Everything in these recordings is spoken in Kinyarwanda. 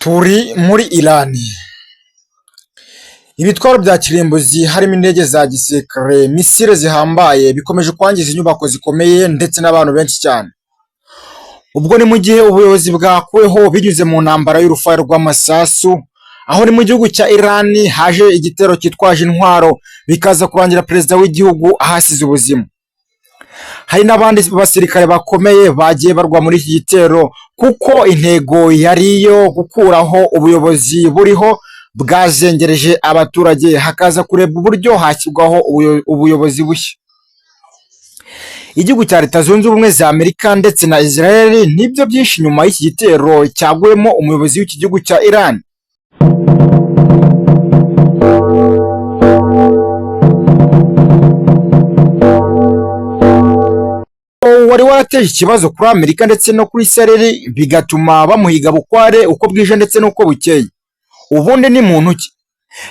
Turi muri Irani. Ibitwaro bya kirimbuzi harimo indege za gisirikare, misile zihambaye bikomeje kwangiza inyubako zikomeye ndetse n'abantu benshi cyane. Ubwo ni mu gihe ubuyobozi bwakuweho binyuze mu ntambara y'urufaya rw'amasasu, aho ni mu gihugu cya Irani haje igitero cyitwaje intwaro, bikaza kurangira perezida w'igihugu ahasize ubuzima. Hari n'abandi basirikare bakomeye bagiye barwa muri iki gitero, kuko intego yari iyo gukuraho ubuyobozi buriho bwazengereje abaturage, hakaza kurebwa uburyo hashyirwaho ubuyobozi bushya. Igihugu cya Leta Zunze Ubumwe za Amerika ndetse na Israel nibyo byinshi nyuma y'iki gitero cyaguyemo umuyobozi w'iki gihugu cya Iran. Wari warateje ikibazo kuri Amerika ndetse no kuri Israel, bigatuma bamuhiga bukware uko bwije ndetse n'uko bukeye. Ubundi ni muntu ki?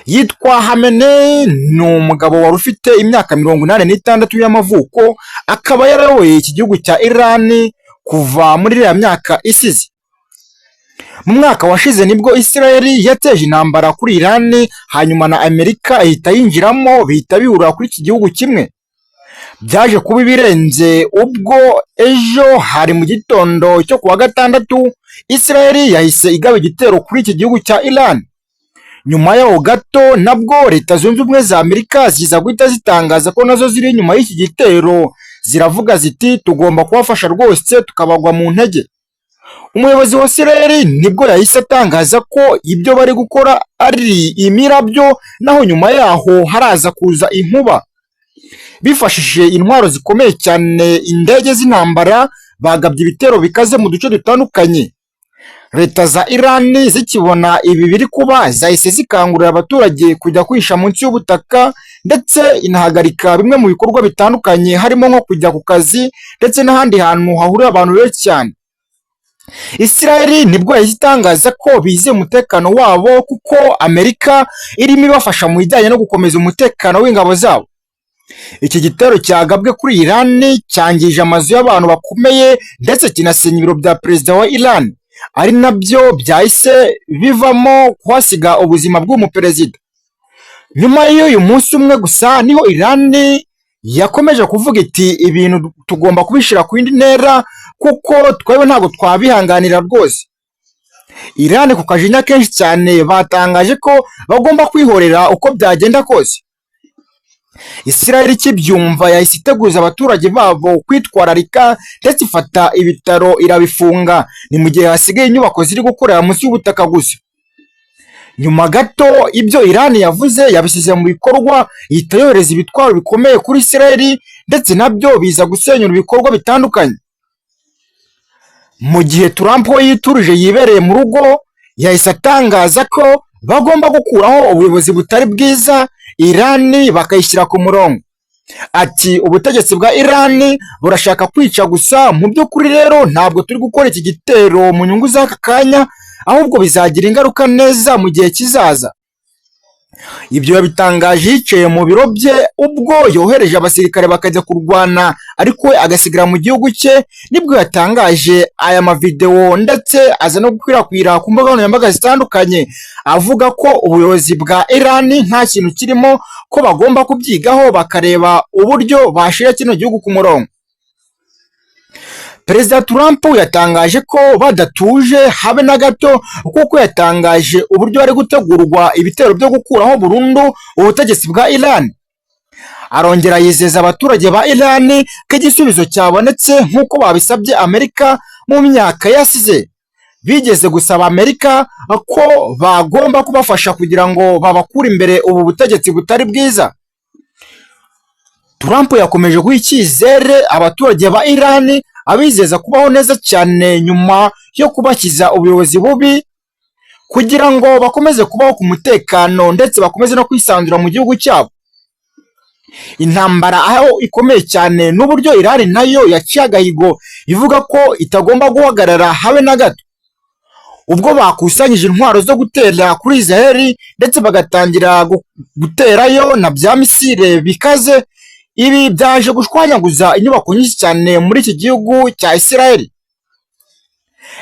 Yitwa Khamenei, ni umugabo wari ufite imyaka 86 y'amavuko, akaba yarayoboye iki gihugu cya Iran kuva muri iriya myaka isize. Mu mwaka washize nibwo Israel yateje intambara kuri Iran, hanyuma na Amerika ihita yinjiramo, bihita bihurira kuri iki gihugu kimwe. Byaje kuba ibirenze ubwo ejo hari mu gitondo cyo kuwa gatandatu, Israel yahise igaba igitero kuri iki gihugu cya Iran. Nyuma yaho gato nabwo Leta Zunze Ubumwe za Amerika ziza guhita zitangaza ko nazo ziri inyuma y'iki gitero, ziravuga ziti tugomba kubafasha rwose tukabagwa mu ntege. Umuyobozi wa Israel nibwo yahise atangaza ko ibyo bari gukora ari imirabyo, naho nyuma yaho haraza kuza inkuba. Bifashishije intwaro zikomeye cyane, indege z'intambara, bagabye ibitero bikaze mu duce dutandukanye. Leta za Iran zikibona ibi biri kuba zahise zikangurira abaturage kujya kwihisha munsi y'ubutaka, ndetse inahagarika bimwe mu bikorwa bitandukanye harimo nko kujya ku kazi ndetse n'ahandi hantu hahurira abantu benshi cyane. Israel nibwo yahise itangaza ko bizeye umutekano wabo kuko Amerika irimo ibafasha mu bijyanye no gukomeza umutekano w'ingabo zabo. Iki gitero cyagabwe kuri Iran cyangije amazu y'abantu bakomeye ndetse kinasenya ibiro bya perezida wa Iran, ari nabyo byahise bivamo kuhasiga ubuzima bw'umuperezida. Nyuma y'uyu munsi umwe gusa niho Iran yakomeje kuvuga iti ibintu tugomba kubishyira ku yindi ntera kuko twebwe ntabwo twabihanganira rwose. Iran ku kajinya kenshi cyane batangaje ko bagomba kwihorera uko byagenda kose. Israel ikibyumva yahise iteguza abaturage babo kwitwararika ndetse ifata ibitaro irabifunga, ni mu gihe hasigaye inyubako ziri gukorera munsi y'ubutaka gusa. Nyuma gato ibyo Iran yavuze yabishyize mu bikorwa, ihita yohereza ibitwaro bikomeye kuri Israel ndetse nabyo biza gusenyura ibikorwa bitandukanye. Mu gihe Trump we yiturije yibereye mu rugo, yahise atangaza ko bagomba gukuraho ubuyobozi butari bwiza, Iran bakayishyira ku murongo. Ati ubutegetsi bwa Iran burashaka kwica gusa, mu by'ukuri rero ntabwo turi gukora iki gitero mu nyungu z'aka kanya, ahubwo bizagira ingaruka neza mu gihe kizaza. Ibyo yabitangaje yicaye mu biro bye ubwo yohereje abasirikare bakajya kurwana ariko we agasigara mu gihugu cye, nibwo yatangaje aya mavidewo ndetse aza no gukwirakwira ku mbuga nkoranyambaga zitandukanye, avuga ko ubuyobozi bwa Iran nta kintu kirimo, ko bagomba kubyigaho bakareba uburyo bashyira kino gihugu ku murongo. Perezida Trump yatangaje ko badatuje habe na gato, kuko yatangaje uburyo hari gutegurwa ibitero byo gukuraho burundu ubutegetsi bwa Iran. Arongera yizeza abaturage ba Iran ko igisubizo cyabonetse nk'uko babisabye Amerika mu myaka yasize. Bigeze gusaba Amerika ko bagomba kubafasha kugira ngo babakure imbere ubu butegetsi butari bwiza. Trump yakomeje guha icyizere abaturage ba Iran, abizeza kubaho neza cyane nyuma yo kubakiza ubuyobozi bubi, kugira ngo bakomeze kubaho ku mutekano ndetse bakomeze no kwisanzura mu gihugu cyabo. Intambara aho ikomeye cyane n'uburyo Iran nayo yaciye agahigo ivuga ko itagomba guhagarara habe na gato. Ubwo bakusanyije intwaro zo gutera kuri Israel ndetse bagatangira guterayo na bya misile bikaze, ibi byaje gushwanyaguza inyubako nyinshi cyane muri iki gihugu cya Israel.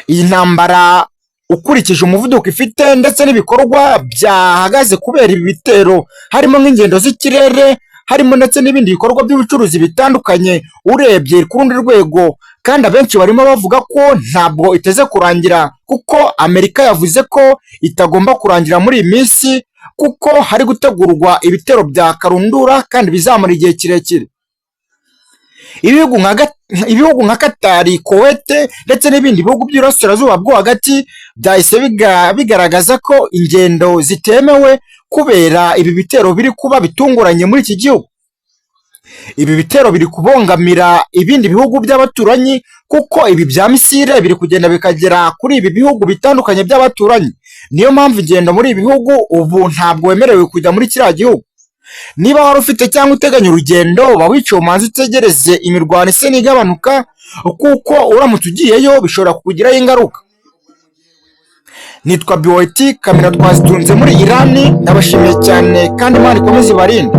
Iyi ntambara Ukurikije umuvuduko ifite ndetse n'ibikorwa byahagaze kubera ibi bitero, harimo nk'ingendo z'ikirere, harimo ndetse n'ibindi bikorwa by'ubucuruzi bitandukanye, urebye ku rundi rwego kandi abenshi barimo bavuga ko ntabwo iteze kurangira, kuko Amerika yavuze ko itagomba kurangira muri iyi minsi, kuko hari gutegurwa ibitero bya karundura kandi bizamara igihe kirekire. Ibihugu nka Katari, Kuwait ndetse n'ibindi bihugu by'Iburasirazuba bwo Hagati byahise bigaragaza ko ingendo zitemewe kubera ibi bitero biri kuba bitunguranye muri iki gihugu. Ibi bitero biri kubongamira ibindi bihugu by'abaturanyi, kuko ibi bya missile biri kugenda bikagera kuri ibi bihugu bitandukanye by'abaturanyi. Niyo mpamvu ingendo muri ibi bihugu ubu ntabwo wemerewe kujya muri kiriya gihugu. Niba wari ufite cyangwa uteganya urugendo, uba wicaye umanze utegereze imirwano isa n'igabanuka, kuko uramutse ugiyeyo bishobora kukugiraho ingaruka. Nitwa Biweti, kamera twazitunze muri Irani. Ndabashimiye cyane kandi Imana ikomeze ibarinde.